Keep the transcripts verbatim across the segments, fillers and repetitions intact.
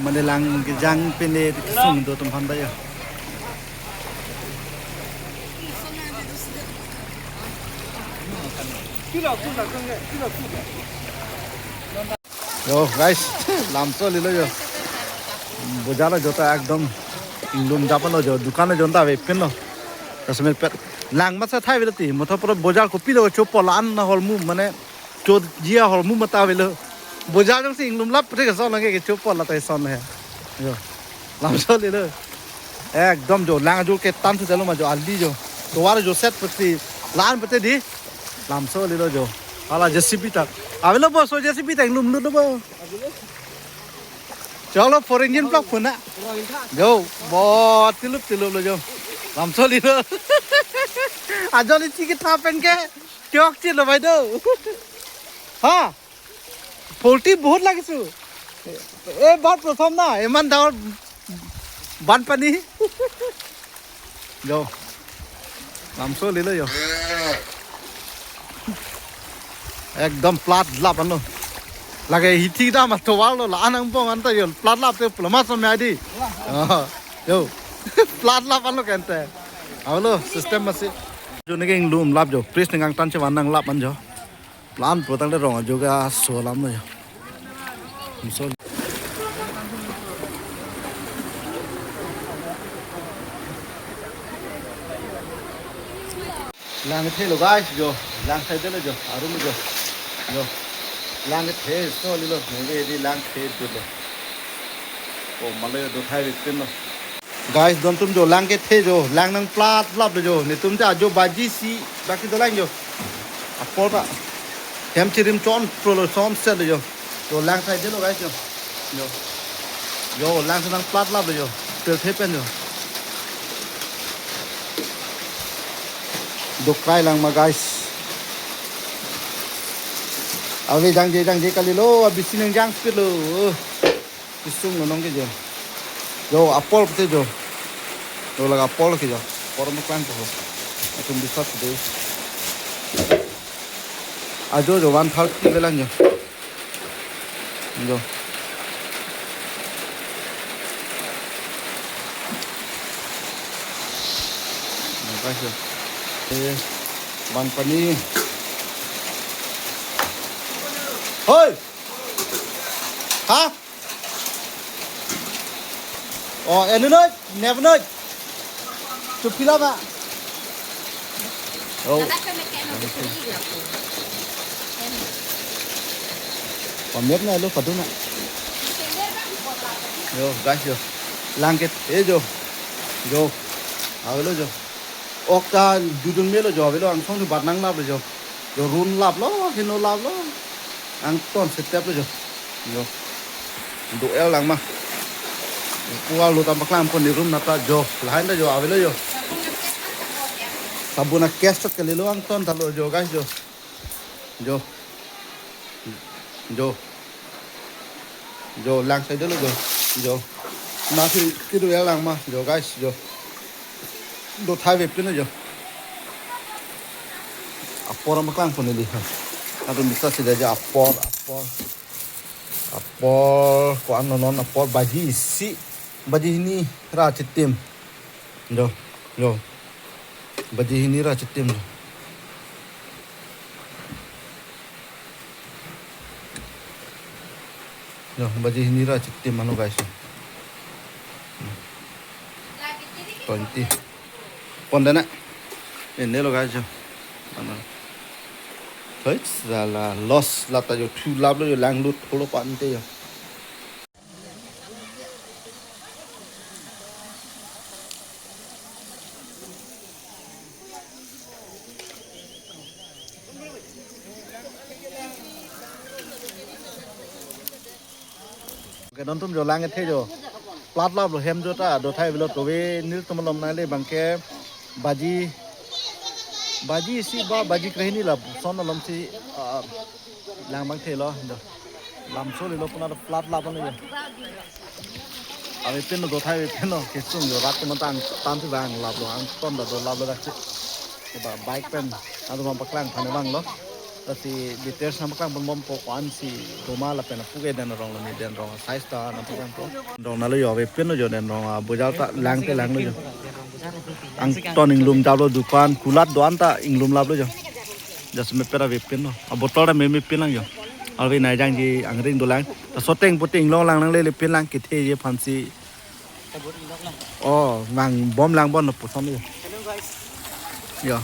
Mane lang kejang pen le kesung do atum aphan ta yo. Yo guys, lamso lilo yo. Bojar ajo ta ekdom inglum jap anlo yo, dukan ajo ta avepin lo. Kasmet pet lang masa thai velo ti, motha pura bojar kopilo chopol an na hormu mane chot jia hormu mata avelo. Bojar jongsi inglum lap pute keson lage kechopol la ta ison he. Yo. Lamso lilo. Ekdom yo lang ajo ketan thu jalo ma yo ali yo. Tovar yo set pute lan pute di. Lamso lilo yo. Hala J C B tak. Avelo bo so J C B tak inglum lut bo. Chalo four engine block puna. Yo, bo tilup tilup lo yo. Lamso lilo. Ajo li chiki thapen ke. Kyok chilo bhai do. Ha? Forty বহুত লাগিছো। এইবাৰ প্ৰথম না, ইমান ডাঙৰ বানপানী। Yo. Lamso lilo yo. Ekdom plat lap anlo. Lake hithi dam atovar lo la anang bong anta yo. Plat lap te pula mas me adi. Ah, yo. Plat lap anlo kente. Avelo system masi. Jo neke inglum lap yo. Please nang tan chevan nang lap an yo. Plan pro tangte rong ajo ke aso alam lo yo. Lamso. Lang thelo guys yo. Lang thai delo yo. Arum yo. Yo. Lang the so lilo. Nge di lang the delo. O malo yo do thai rit lo. Guys, don atum yo lang kethe yo, lang nang plat lap lo yo, netum ta ajo baji isi baki dolang yo. Apor ta hem chirim chon pro lo chon set lo yo. Yo lang thai delo guys yo. Yo. Yo lang nang plat lap lo yo. Tel the pen yo. Dokrai lang ma guys. Ave jangje jangje kalilo, abisi nang jang speed lo. Kesung lo nong ke jo. Jo, apor pute jo. Jo, laga apor ke jo. Apor mo klang ko. Atum bisat de. Ajo jo one thirty belang jo. Jo. Makasih. Eh, ban pani. Hoi! Ha? Oh, enu noi, nep noi. Tu pila ba? Oh. Pamer na lo paduna. Yo, guys, yo. Langket, eh, jo. Jo. Avelo jo. Ok ta dudun melo jo, avelo angsong si bat nang lap lo jo. Jo run lap lo, heno lap lo. Angton setep lo jo. Jo. Do-el lang ma. Kual lo tam paklang pon di room nata jo. Lahain ta jo avelo jo. Sabun a case tot kalilo angton ta lo jo guys jo. Jo. Jo. Jo lang sai delo jo. Jo. Ma si kidu ya lang ma jo guys jo. Do thai ve pin jo. Apor ma klang pon di ha. Adu bisa sida ja apor apor. Apor ko-an non non apor baji isi baji hini ra chitim. Jo. Jo. Baji hini ra chitim. Jo, baji hini ra chitim mano guys. Twenty. Pon dana. Ene lo guys jo. Ano. Thoi sala loss lata jo thu lap lo jo lang lut tholo pante jo. Okay, don atum jo lang kethe jo. Plat lap lo hem jo ta do thai velo tove nelitum malom nai le bangke baji baji isi ba baji krehini lapuson malom si, ah, lang bang thelo do. Lamso lilo puna do plat lap ano jo. Ave pin do thai ave pin do kesung jo rat pin tang tan ti bang lap lo angton do lap lo dak si. Ba bike pen adu bang paklang thane bang lo. Lasi details nangpaklang ponbompo, ko-ansi doma lapen apu ke Denrong lo, ne Denrong size ta nangpaklangpo. Denrong nalo jo, avepinlo jo Denrong, ah, bojar ta lang te langlo jo. Angton inglum japlo, dukan kulat do-an ta inglum laplo jo. Jasemet pet avepinlo. Ah, botol ta memepin lang jo. Ave nai jangji angring dolang. Ta soteng pute inglong lang nanglelepin lang, kethe ji aphansi. Oh, vang bomlang bon lapuson jo. Hello guys. Jo.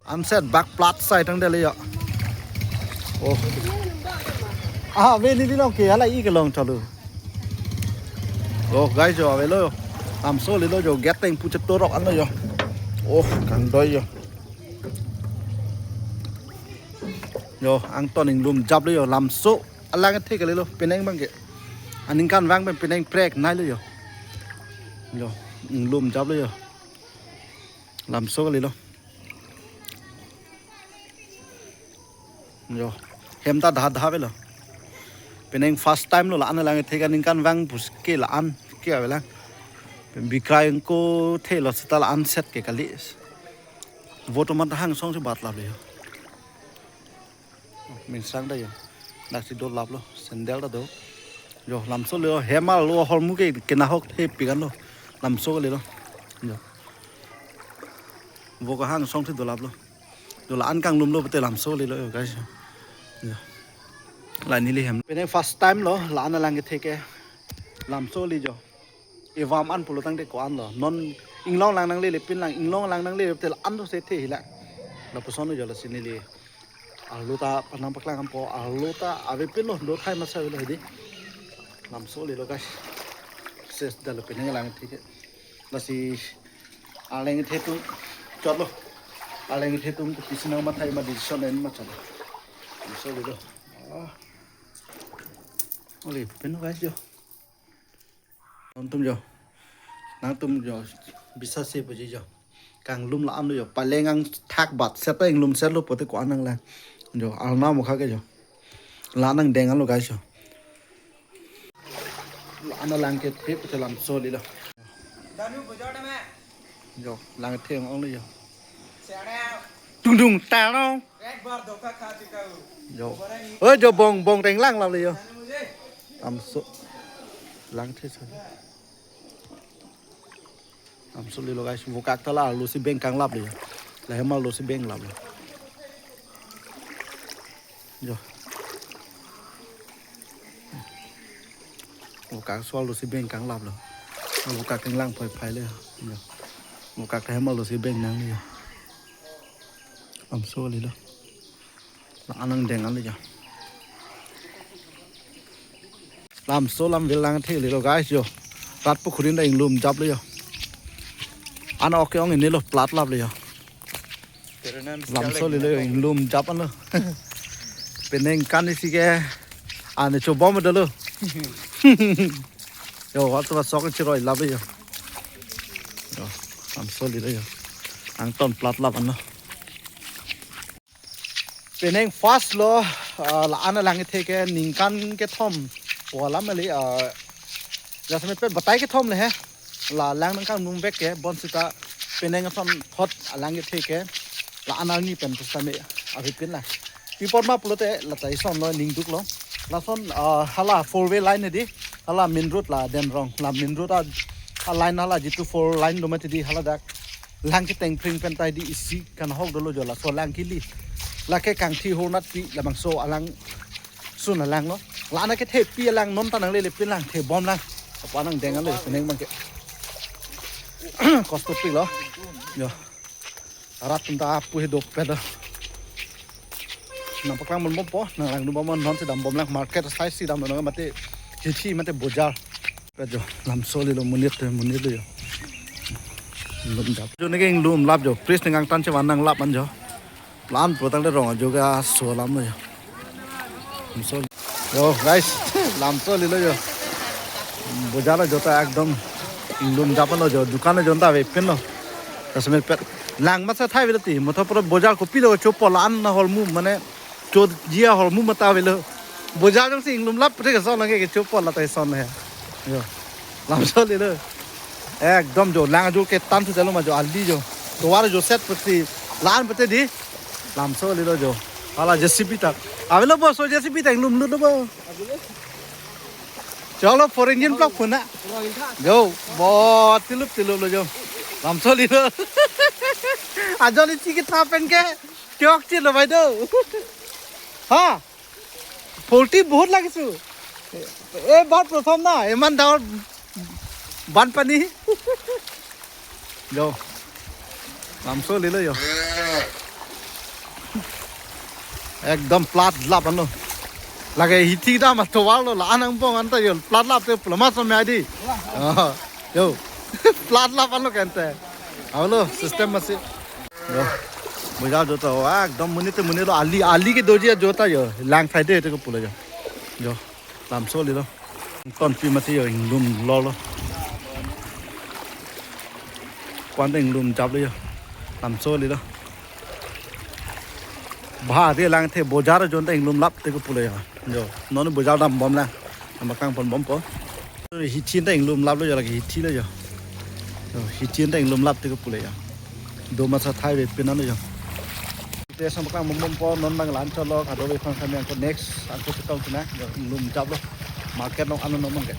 Anset bak plat sai tangdet le jo. Oh. Ah, ave neli long ke hala i kelong chalo. Oh, guys jo, avelo jo. Lamso lelo jo, gate teng pu chetorok anlo jo. Oh, kangdoi jo. Jo, angton inglum japlo jo, lamso alang athe kalilo, penang abang ke. Aningkanvang pen penang prek nailo jo. Jo, inglum japlo jo. Lamso kalilo. Jo, hem ta dha dha avelo. Penang first time lo la-an alang athe ke, aningkanvang puke la-an ke avelang. Pen bikrai ingkothe lo seta la-an set ke kali. Vote man ta hang song si bat laplo jo. Minsang ta jo. Daksi dolaplo. Sandal ta do. Jo, lamso lelo, hem arlo ahormu ke kenahok thepik anlo. Lamso kalilo. Jo. Vo kahang song si dolaplo. Jo, la-an kanglumlo pute lamso lelo jo, guys. Jo. La neli hem. Penang first time lo la-an alang kethe ke. Lamso li jo. Evam an pulo tangte ko-anlo. Non inglong lang nanglelepin lang, inglong lang nangle pute la-an do se the hilang. Lapuson jo, lasi neli arlo ta nangpaklang ponpo, arlo ta avepinlo, do thai masa avelo hedi. Lamso lelo guys. Ses dalo penang alang athe ke. Lasi alang athe atum chotlo. Alang athe atum kopisi nangmathai ma, decision en ma chotlo. Lamso lelo. Ah. Ole, penu guys jo. Nangtum jo. Nangtum jo. Bisa se puji jo. Kanglum la-an lo jo. Paleng angthak bat seta inglum setlo pute ko-an nanglang. Jo, arna mokha ke jo. La nangdeng anlo guys jo. La-an alang kethe pute lamso lelo. Danu bojar dame. Jo, lang theng ong le jo. Siang. Dung dung ta no. Ek bar dhoka kha chuka hu. Jo. Oi jo, bong bong teng lang lap le jo. Danu mujhe. Lamso. Lang the sa. Lamso lelo guys, vokak ta la arlo si beng kanglap le jo. La hem arlo si beng lap le. Jo. Vokak so arlo si beng kanglaplo. Vokak kanglang phai phai le. Jo. Vokak hem arlo si beng nang le jo. Lamso lelo. La-an nangdeng anlo jo. Lamso lam vil lang athe lelo guys jo. Rat pukhuri ta inglum japlo jo. An ok ke-ong inelo, plat laplo jo. Lamso lelo jo, inglum jap anlo. Penang kan isi ke ane chobom dolo. Jo, wat to sok chiroi laplo jo. Jo, lamso lelo jo. Angton plat lap anlo. Penang first lo, ah, la-an alang kethe ke ningkan kethom pu alam kali, ah, jasemet pet batai kethom le he. La lang nangkanglum vek ke, bonsita penang ason thot alang kethe ke, la-an arni pen pusitame avepin la. Pi apot ma pulote la ta ison lo, ningduk lo. Lason, ah, hala four way line hedi, hala main road la Denrong, la main road a, a line hala jitu four line do mati di, hala dak lang keteng pring pen ta di isi kanahok dolo jo, laso lang kili. Lake Kangthi Hornat pi labangso alang sun alang lo. La-an kethepi alang, non ta nanglelepin lang, thebom lang. Apa nangdeng anlo, penang abang ke. Kostopik lo. Jo. Rat atum ta apu he dopet do. Nangpaklang ponbompo, nanglangdun bom, non si dambom lang, market size si damlo nang mate, hithi mate bojar. Pet jo, lamso lelo, monit te, monit lo jo. Inglum jap. Jo neke inglum lap jo, pris ningkan tan chevan nanglap an jo. Plan pro tangte rong ajo ke so alam lo jo. Lamso. Jo, guys, lamso lelo jo. Bojar lo jo ta ekdom inglum jap lo jo, dukan lo jo ta avepin lo. Jasemet pet. Lang masa thai avelo ti, motha pura bojar kopilo chopol an ahormu mane, chot jia ahormu mata avelo. Bojar jongsi inglum lap pute ke son lage ke chopol la ta ison he. Jo. Lamso lelo. Ekdom jo lang ajo ke tan thu jalo ma jo ali jo. Tovar jo set pute la-an pute di. Lamso lelo jo. Hala J C B ta. Avelo boss, J C B ta inglum lut lo bo. Cholo, four engine plug phuna. Yo, bo tilup tilup lo yo. Lamso lilo. Ajol isi kitha pen ke. Kyok chilo bhai do. Ha? Faulty bahut lagise. Eibar prothom na, iman dangor banpani. Yo. Lamso lilo yo. Ekdom plat lap anlo. Lake hithi dam atovar lo la anang bong anta yo. Plat lap te pulamas me adi. Ah, yo. Plat lap anlo kente. Avelo system masi. Yo. Bojar jota ho, ekdom monit te monit lo ali, ali ke doji jota yo. Lang thai de te ko pulo yo. Yo. Lamso lilo. Ton pi mati yo inglum lolo. Kwante inglum jap lo yo. Lamso lilo. Bha de lang the bojar jonta inglum lap te ko pulo yo. Yo. Non bojar dam bom lang. Nangpaklang pon bompo. Hithi ta inglum lap lo yo lake hithi lo yo. Yo, hithi ta inglum lap te ko pulo yo. Do masa thai ve pina lo yo. Te nangpaklang bom bompo non nang lan cholo kado ve khang kami angko next angko chetong kena yo inglum jap lo. Market long ano no mangke.